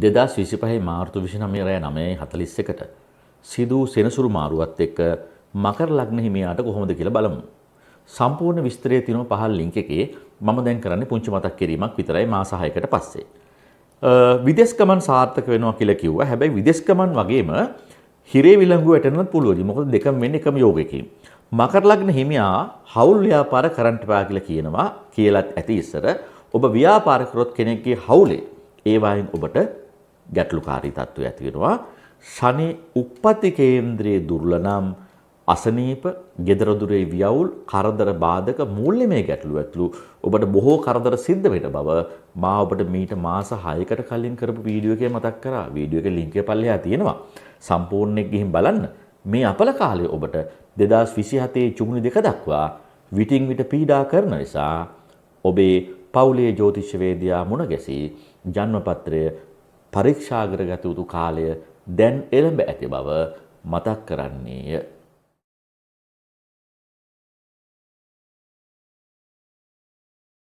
2025 මාර්තු 29 රෑ 9:41ට සිදු සෙනසුරු මාරුවත් එක්ක මකර ලග්න හිමියාට කොහොමද කියලා බලමු. සම්පූර්ණ විස්තරය තියෙනවා පහළ ලින්ක් එකේ. මම දැන් කරන්නේ පුංචි මතක් කිරීමක් විතරයි මාස 6කට පස්සේ. විදේශ ගමන් සාර්ථක වෙනවා කියලා කිව්වා. හැබැයි විදේශ ගමන් වගේම හිරේ විලංගු වැටෙන්නත් පුළුවන්. මොකද දෙකම වෙන්නේ එකම යෝගයකින්. මකර ලග්න හිමියා හවුල් ව්‍යාපාර කරන්න එපා කියලා කියනවා. කියලත් ඇති ඉස්සර. ඔබ ව්‍යාපාර කරොත් කෙනෙක්ගේ හවුලේ ඒ වයින් ඔබට ගැටලුකාරී තත්ත්වය ඇති වෙනවා. ශනි උප්පත්ති කේන්ද්‍රයේ දුර්වල නම් අසනීප, ගෙදර දොරේ වියවුල්, කරදර බාධක, මූල්‍යමය ගැටලු ඇතුළු ඔබට බොහෝ කරදර සිද්ධ වෙන බව මා ඔබට මීට මාස 6කට කලින් කරපු වීඩියෝ එකේ මතක් කරා. වීඩියෝ එකේ ලින්ක් එක පල්ලෙහා තියෙනවා. සම්පූර්ණ එක ගිහින් බලන්න. මේ අපල කාලය ඔබට 2027 ජූනි 2 දක්වා විටින් විට පීඩා කරන නිසා ඔබේ පවුලේ ජ්‍යොතිෂ වේදියා මුණ ගැසී ජන්මපත්‍රය පරීක්ෂා කරගත යුතු කාලය දැන් එළඹ ඇති බව මතක් කරන්නේය.